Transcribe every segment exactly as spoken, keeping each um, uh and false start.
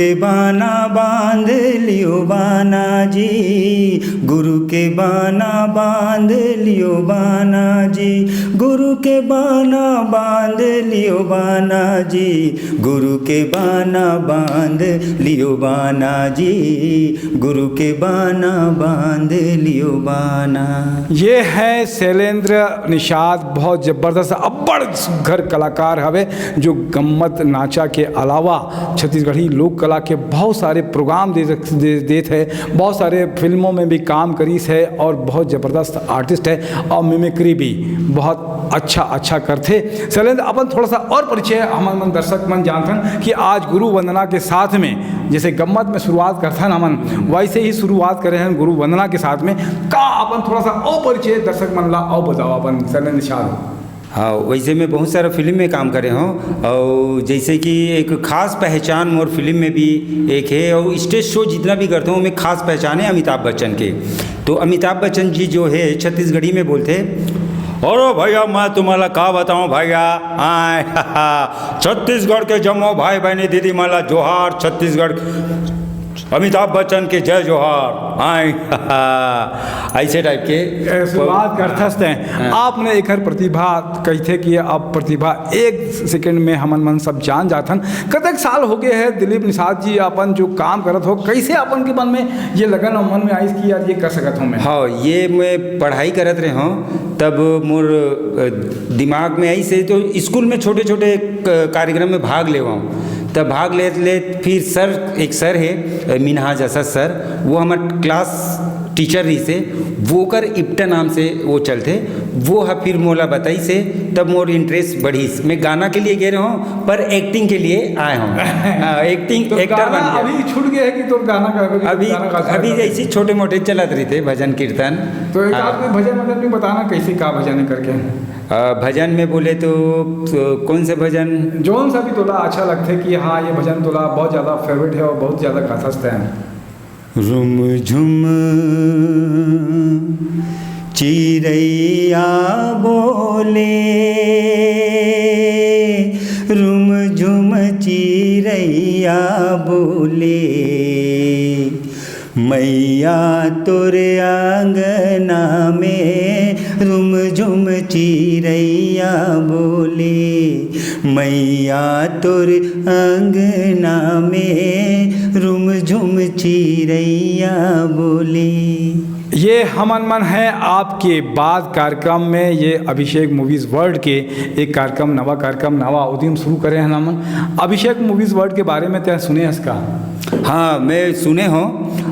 के बाना बांध लियो बाना जी, गुरु के बाना बांध लियो बाना जी, गुरु के बाना बांध लियो बाना जी, गुरु के बाना बांध लियो बाना जी, गुरु के बाना बांध लियो बाना। ये है शैलेंद्र निषाद, बहुत जबरदस्त, अब्बड़ सुघर कलाकार हवे, जो गम्मत नाचा के अलावा छत्तीसगढ़ी लोक कला के बहुत सारे प्रोग्राम दे, दे, देत है, बहुत सारे फिल्मों में भी काम करीस है और बहुत जबरदस्त आर्टिस्ट है और मिमिक्री भी बहुत अच्छा अच्छा करथे। शैलेंद्र, अपन थोड़ा सा और परिचय हमन मन दर्शक मन जानथन कि आज गुरु वंदना के साथ में, जैसे गम्मत में शुरुआत करथन हमन, वैसे ही शुरुआत करे हैं गुरु वंदना के साथ में। का अपन थोड़ा सा और परिचय दर्शक मन ला और बताओ अपन शैलेंद्र निषाद। हाँ, वैसे मैं बहुत सारा फिल्म में काम करे हूँ और जैसे कि एक खास पहचान मोर फिल्म में भी एक है और स्टेज शो जितना भी करता हूँ मैं, खास पहचान है अमिताभ बच्चन के। तो अमिताभ बच्चन जी जो है छत्तीसगढ़ी में बोलते, "अरे भैया, मैं तुम्हारा का बताऊं भैया, आए छत्तीसगढ़ के जम्मो भाई बहनी दीदी मला जोहार, छत्तीसगढ़ अमिताभ बच्चन के जय जोहार, आए।" ऐसे टाइप के ए, शुरुआत करथस तें। हाँ। आपने एकर प्रतिभा कहिथे कि अब प्रतिभा एक सेकंड में हमन मन सब जान जाथन। कतेक साल हो गए हैं दिलीप निषाद जी अपन जो काम करत हो, कैसे अपन के मन में ये लगन और मन में आइस कि यार ये कर सकत हूँ मैं? हाँ, ये मैं पढ़ाई करत रहे हूँ, तब मोर, अ, दिमाग में आइस है, तो स्कूल में छोटे छोटे क-, कार्यक्रम में भाग लेवा हूँ। तब भाग लेत लेत फिर सर, एक सर है, अ, मिनहाज असद सर, वो हमार क्लास टीचर रहिस हे, वोकर इप्टा नाम से वो चलथे, वो ह फिर मोला बताइस हे, तब मोर इंटरेस्ट बढ़िस। मैं गाना के लिए गे रहूँ, पर एक्टिंग के लिए आए हूँ। हाँ, एक्टिंग, तो एक्टर गाना बन गया। अभी छूट गया है कि तोर गाना का, अभी, अभी गाना का अभी शौक है? जैसे छोटे मोटे चलत रहिथे भजन कीर्तन। तो एक हाँ। आध कोई भजन वजन भी बताना, कैसे का भजन है करके? अ, भजन में बोले तो, तो कौन से भजन? जौन सा भी तोला अच्छा लगथे कि हाँ, ये भजन तोला बहुत ज़्यादा फेवरेट है और बहुत ज़्यादा गाथस तें। रुम झुम चिरैया बोले, रुम झुम चिरैया बोले, मैया तोर आंगना में रुम झुम चिरैया बोले, मैया तोर अंगना में रुम झुम चिरैया बोले। ये हमन मन हैं आपके बात कार्यक्रम में, ये अभिषेक मूवीज वर्ल्ड के एक कार्यक्रम, नवा कार्यक्रम, नवा उद्यम शुरू करे हैं हमन। अभिषेक मूवीज वर्ल्ड के बारे में तें सुने हस का? हाँ, मैं सुने हूँ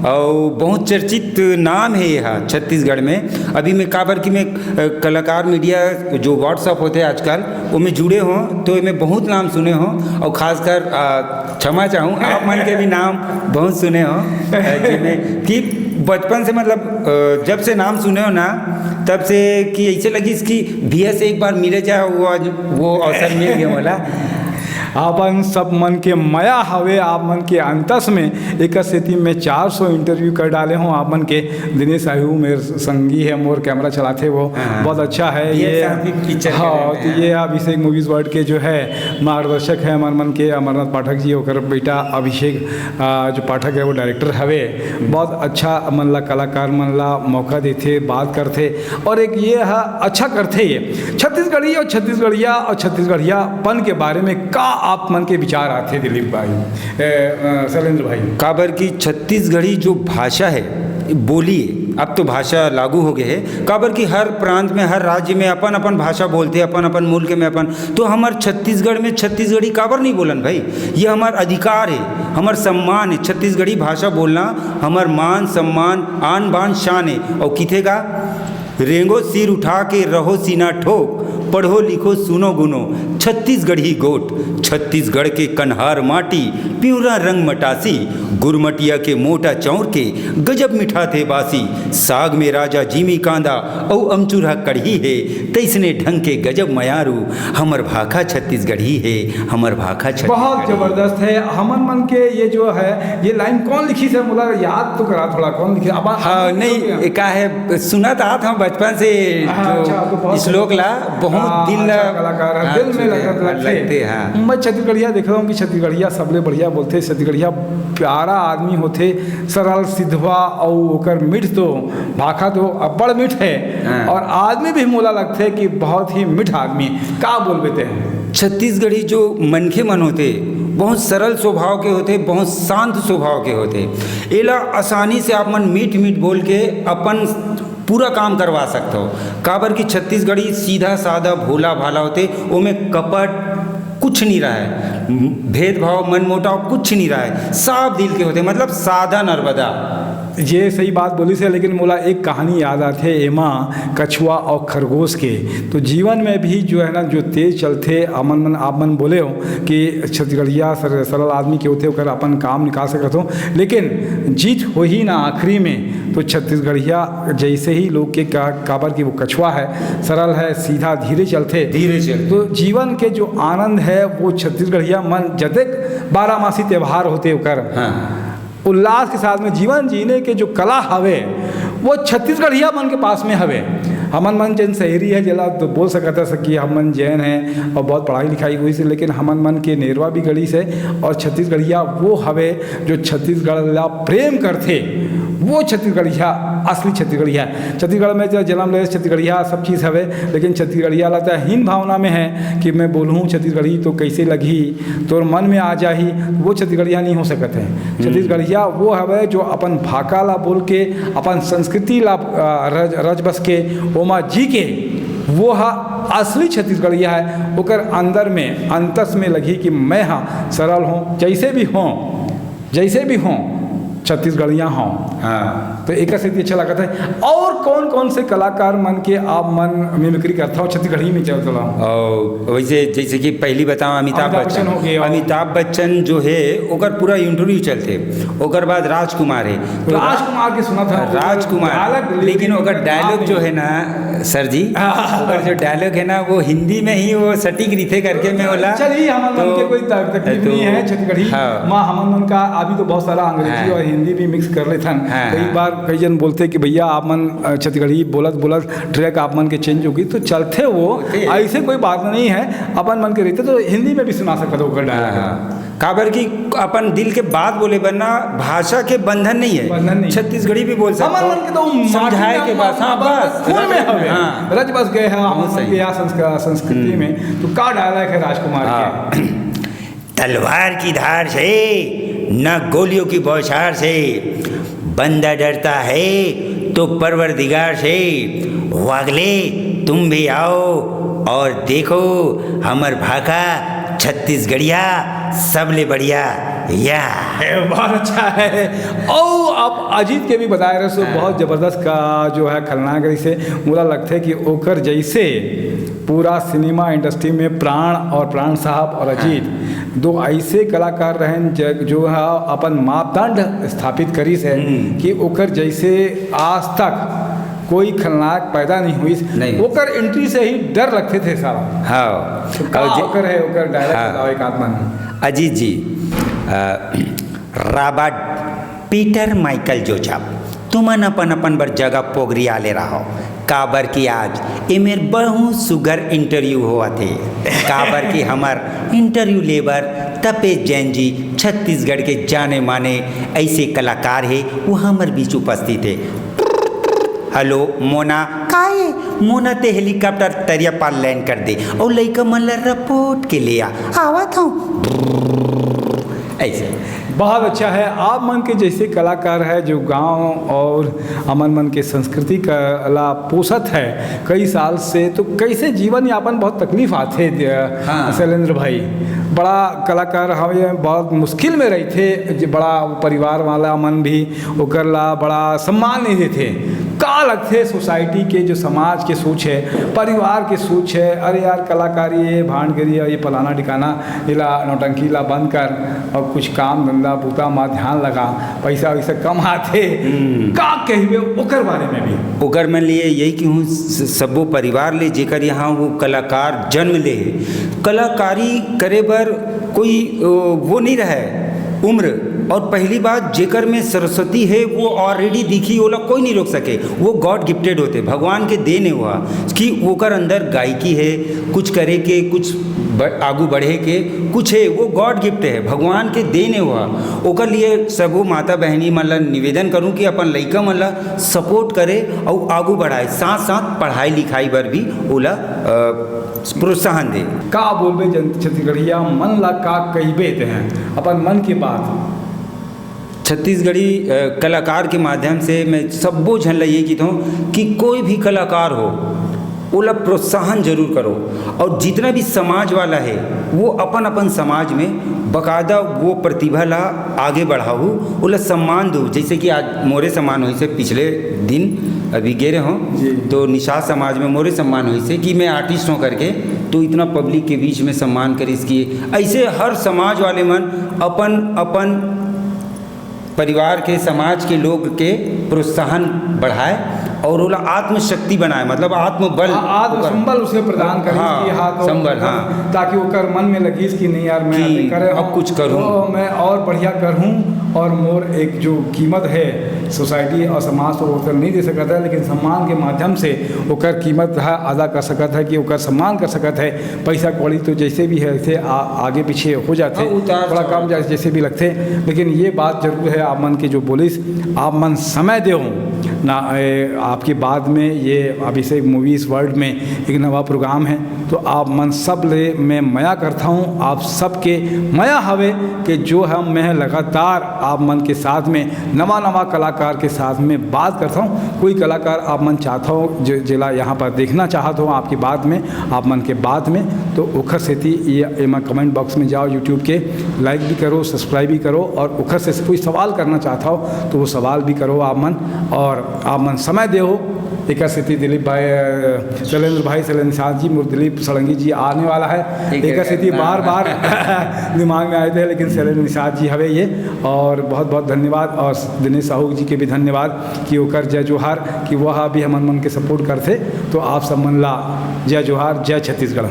और बहुत चर्चित नाम है यह छत्तीसगढ़ में। अभी मैं काबर कि मैं, अ, कलाकार मीडिया जो WhatsApp होते हैं आजकल, वो में जुड़े हों, तो मैं बहुत नाम सुने हों और खासकर, अ, क्षमा चाहूँ, आप मन के भी नाम बहुत सुने हों, अ, जिनमें कि बचपन से, मतलब, अ, जब से नाम सुने हों ना, तब से कि ऐसे लगिस कि भैया से एक बार मिले जाए, वो आज वो अवसर मिल गया मोला। आपन सब मन के मया हवे, आप मन के अंतस में। एक सेती में चार सौ इंटरव्यू कर डाले हों आप मन के। दिनेश साहू मेरे संगी है, मोर कैमरा चलाथे वो, हाँ। बहुत अच्छा है ये ये। साथ भी पिक्चर हाँ, करे तो हैं। ये अभिषेक मूवीज वर्ल्ड के जो है मार्गदर्शक है हमर मन के अमरनाथ पाठक जी, ओकर बेटा अभिषेक, आ, जो पाठक है वो डायरेक्टर हवे। बहुत अच्छा मन ला, कलाकार मन ला मौका देथे, बात करथे और एक ये ह अच्छा करथे ये। छत्तीसगढ़ी और छत्तीसगढ़िया और छत्तीसगढ़ियापन के बारे में का आप मन के विचार आथे दिलीप भाई, ए, अ, शैलेंद्र भाई? काबर कि छत्तीसगढ़ी जो भाषा है, बोली, अब तो भाषा लागू हो गए है, काबर कि हर प्रांत में, हर राज्य में अपन अपन भाषा बोलते, अपन अपन मुल्क में अपन। तो हमर छत्तीसगढ़ में छत्तीसगढ़ी काबर नहीं बोलन भाई? ये हमर अधिकार है, हमर सम्मान है। छत्तीसगढ़ी भाषा बोलना हमर मान सम्मान, आन बान शान है। और किथे का रेंगो सिर उठा के रहो सीना ठोक, पढ़ो लिखो सुनो गुनो, छत्तीसगढ़ी गोठ, छत्तीसगढ़ के कन्हार माटी, पिंवरा रंग मटासी, गुरमटिया के मोटा चौर के गजब मिठाथे बासी, साग में राजा जीमी कांदा अउ अमचूर ह कढ़ी हे, तइसने ढंग के गजब मयारू हमर भाखा छत्तीसगढ़ी हे, हमर भाखा छत्तीसगढ़ी। बहुत जबरदस्त है। हमन मन के ये जो है, ये लाइन कौन लिखिस हे, मोला याद तो करा थोड़ा, कौन लिखिस हे? अब हाँ, नहीं, का है, सुनत आत हँव बचपन से हाँ, जो अच्छा, तो बहुत श्लोक ला, बहुत बहुत दिल ला, अच्छा कलाकार है, हाँ, दिल में लगत लगथे। हाँ। मैं छत्तीसगढ़िया देख रहा हूँ कि छत्तीसगढ़िया सबले बढ़िया बोलथे, छत्तीसगढ़िया प्यारा आदमी होथे, सरल सिधवा, अउ ओकर मीठ तो, भाखा तो अब्बड़ मीठ है। हाँ। और आदमी भी मोला लगथे कि बहुत ही मीठ आदमी। का बोलबे ते? छत्तीसगढ़ी जो मनखे मन होथे, बहुत सरल स्वभाव के होथे, बहुत शांत स्वभाव के होथे। एला आसानी से आप मन मीठ मीठ बोल के अपन पूरा काम करवा सकथव, काबर कि छत्तीसगढ़ी सीधा साधा भोला भाला होथे, ओमे कपट कुछ नहीं रहय, भेदभाव मनमुटाव कुछ नहीं रहय, साफ दिल के होथे, मतलब सादा नर्मदा। ये सही बात बोलिस हे, लेकिन मोला एक कहानी याद आथे एमा, कछुआ और खरगोश के। तो जीवन में भी जो है ना, जो तेज चलथे, अमन मन, आप मन बोले हो कि छत्तीसगढ़िया सर-, सरल आदमी के होथे, ओकर अपन काम निकाल सकत हो, लेकिन जीत होही ना आखिरी में, तो छत्तीसगढ़िया जैसे ही लोग के का-, काबर कि वो कछुआ है, सरल है, सीधा, धीरे चलथे। धीरे चलथे। तो जीवन के जो आनंद है, वो छत्तीसगढ़िया मन जतेक बारहमासी त्योहार होथे ओकर, हाँ। उल्लास के साथ में जीवन जीने के जो कला हवे, वो छत्तीसगढ़िया मन के पास में हवे। हमन मन जेन शहरी है, जेला तो बोल सकत हस कि हमन जैन हैं और बहुत पढ़ाई लिखाई होइस हे, लेकिन हमन मन के नेरवा भी गड़िस हे और छत्तीसगढ़िया वो हवे जो छत्तीसगढ़ ला प्रेम करथे, वो छत्तीसगढ़िया, असली छत्तीसगढ़िया। छत्तीसगढ़ में जो जन्म ले, छत्तीसगढ़िया सब चीज़ हवे, लेकिन छत्तीसगढ़िया ला तो हीन भावना में है कि मैं बोलहूँ छत्तीसगढ़ी तो कैसे लगही, तोर मन में आ जाही, वो छत्तीसगढ़िया नहीं हो सकत है। छत्तीसगढ़िया वो हवे जो अपन भाखा ला बोल के, अपन संस्कृति ला, अ, रच, रच बस के, ओमा जी के, वो हा असली छत्तीसगढ़िया है। ओकर अंदर में, अंतस में लगही कि मैं हा सरल हों, जैसे भी हों, जैसे भी हों, छत्तीसगढ़िया हों। हाँ। तो एकर सेती अच्छा लागत है। और कौन कौन से कलाकार मन के आप मन मिमिक्री करत हो छत्तीसगढ़ी में, चल चलाओ? और वैसे जैसे कि पहली बताओ, अमिताभ अमिताभ बच्चन। बच्चन हो गए, और अमिताभ बच्चन जो है, ओकर पूरा इंटरव्यू चलथे, ओकर बाद राजकुमार है। तो राजकुमार के सुना था, राजकुमार, dialogue delivery लेकिन ओकर dialogue जो है ना, सर जी, हाँ। ओकर जो dialogue है ना, वो हिंदी में ही वो सटीक रिथे करके मैं बोला। चलिए, हम तो, के कोई तक-, तकलीफ तो, नहीं है, छत्तीसगढ़ी हाँ। माँ हमन मन का अभी तो बहुत सारा अंग्रेजी हाँ। और हिंदी भी mix कर लेथन। हाँ, कई हाँ। बार कई जन बोलथे कि भैया आप मन, अ, छत्तीसगढ़ी बोलत बोलत track आप मन के change होगी, तो चलथे वो, होथे। ऐसे कोई बात नहीं है, अपन मन के रहिथे तो हिंदी में भी सुना सकत हो ओकर dialogue। हाँ, हाँ। काबर कि अपन दिल के बात बोले बर ना भाषा के बंधन नहीं है। बंधन नहीं। छत्तीसगढ़ी भी बोल सकत हो। हमन मन के तो माटी समझाए में के बाद, हाँ, बस, बस, खून में रच-, हवे। हाँ। रच बस गए हैं बहुत हमन मन सही। के यहाँ संस्का-, संस्कृति हम्म। में। तो का dialogue है राजकुमार के? हाँ। तलवार की धार से, न गोलियों की बौछार से, बंदा डरता है तो परवरदिगार से। वागले, तुम भी आओ और देखो हमर भाखा छत्तीसगढ़िया सबले बढ़िया। या ए, बहुत अच्छा है। और आप अजीत के भी बताए रहे सो, हाँ। बहुत जबरदस्त का जो है खलनायक रहिसे। मोला लगथे कि ओकर जैसे पूरा सिनेमा industry में प्राण और प्राण साहब और हाँ। अजीत दो ऐसे कलाकार रहन ज-, जो है अपन मापदंड स्थापित करिस है हम्म। कि ओकर जैसे आज तक कोई खलनायक पैदा नहीं होइस। नहीं। ओकर entry से ही डर लगथे थे साला। हाँ। तो का और जे-, ओकर है, ओकर dialogue हाँ। बताओ एक आध मन। अजीत जी, अ, रॉबर्ट पीटर माइकल जोसेफ, तुमन अपन अपन बर जगह पोगरिया ले रहो, काबर कि आज ए मेर बहुत सुघर interview होवत हे, काबर कि हमर interview लेबर तपेश जैन जी छत्तीसगढ़ के जाने माने ऐसे कलाकार हे, वो हमर बीच उपस्थित हे। हेलो मोना, का हे? मोना ते helicopter तरिया पार land कर दे अउ लइका मन ला रपोट के ले आ, आवत हूँ। ऐसे। बहुत अच्छा है। आप मन के जैसे कलाकार है जो गांव और हमन मन के संस्कृति का ला पोसत है कई साल से, तो कैसे जीवन यापन बहुत तकलीफ आथे, अ, हाँ। शैलेंद्र भाई, बड़ा कलाकार हवे, बहुत मुश्किल में रहिथे, जे बड़ा परिवार वाला मन भी ओकर ला बड़ा सम्मान नहीं देथे। का लगथे society के, जो समाज के सोच है, परिवार के सोच है, "अरे यार, कलाकारी ये भांडगरी है, ये फलाना ढिकाना, एला नौटंकी ला बंद कर और कुछ काम धंधा बूता मा ध्यान लगा, पैसा वैसा कम आथे।" हम्म। का कहिबे ओकर बारे में भी? ओकर मन लिए यही कहूँ, स-, सब्बो परिवार ले जेकर यहाँ वो कलाकार जन्म ले, कलाकारी करे बर कोई, ओ, वो नहीं रहे उम्र, और पहली बात, जेकर में सरस्वती हे, वो already दिखही, ओला कोई नहीं रोक सके। वो God gifted होथे, भगवान के देन हे वो, कि ओकर अंदर गायकी हे, कुछ करे के, कुछ ब-, आगू बढ़े के, कुछ हे, वो God gift हे, भगवान के देन हे वो। ओकर लिए सबो माता बहिनी मन ला निवेदन करूँ कि अपन लइका मन ला support करे अउ आगू बढ़ाए, साथ साथ पढ़ाई लिखाई बर भी ओला, अ, प्रोत्साहन दे। का बोलबे जन छत्तीसगढ़िया मन ला, का कहिबे तें अपन मन के बात? छत्तीसगढ़ी, अ, कलाकार के माध्यम से मैं सब्बो झन ला ये कहत हूँ कि कोई भी कलाकार हो, ओला प्रोत्साहन जरूर करो। और जितना भी समाज वाला हे, वो अपन अपन समाज में बकायदा वो प्रतिभा ला आगे बढ़ाहू, ओला सम्मान दो। जैसे कि आज मोरे सम्मान होइसे, पिछले दिन अभी गे रहे हों, जी। तो निषाद समाज में मोरे सम्मान होइसे कि मैं artist हों करके, तो इतना public के बीच में सम्मान करिस कि ऐसे हर समाज वाले मन अपन अपन परिवार के, समाज के लोग के प्रोत्साहन बढ़ाए और ओला आत्मशक्ति बनाए, मतलब आत्मबल, आ-, आत्मसंबल उसे प्रदान करे हाँ, कि हाँ, तो संबल, हाँ। ताकि ओकर मन में लगिस कि नहीं यार, मैं कि अभी करे अब हूँ, कुछ करूँ। तो मैं और बढ़िया करूँ और मोर एक जो कीमत है society और समाज तो ओकर नहीं दे सकता है, लेकिन सम्मान के माध्यम से ओकर कीमत है अदा कर सकत है, कि ओकर सम्मान कर सकत है। पैसा कौड़ी तो जैसे भी है, ऐसे आ-, आगे पीछे हो जाथे, हाँ, उतार थोड़ा चढ़ाव। कम जा-, जैसे भी लगथे, लेकिन ये बात जरूर है, आप मन के जो बोलिस, आप मन समय देहू ना, ए, आपके बाद में ये अभिषेक मूवीज वर्ल्ड में एक नवा प्रोग्राम है, तो आप मन सब ले मैं मया करता हूँ, आप सबके मया हवे कि जो हम मैं लगातार आप मन के साथ में नवा नवा कलाकार के साथ में बात करता हूँ। कोई कलाकार आप मन चाहता हो जो, जेला यहाँ पर देखना चाहत हो आपकी बात में, आप मन के बात में, तो ओखर सेती ये एमा comment box में जाओ, YouTube के like भी करो, subscribe भी करो, और ओखर से कोई सवाल करना चाहता हो तो वो सवाल भी करो आप मन, और आप मन समय देहू। एकर सेती दिलीप भाई, अ, शैलेंद्र भाई, शैलेंद्र निषाद जी, मोर दिलीप षडंगी जी आने वाला है। ठीक है, एकर सेती ना। बार बार दिमाग में आए थे, लेकिन शैलेंद्र निषाद जी हवे ये, और बहुत बहुत धन्यवाद, और दिनेश साहू जी के भी धन्यवाद कि ओकर जय जोहार, कि वह भी हमन मन के support करथे। तो आप सब मन ला जय जोहार, जय छत्तीसगढ़।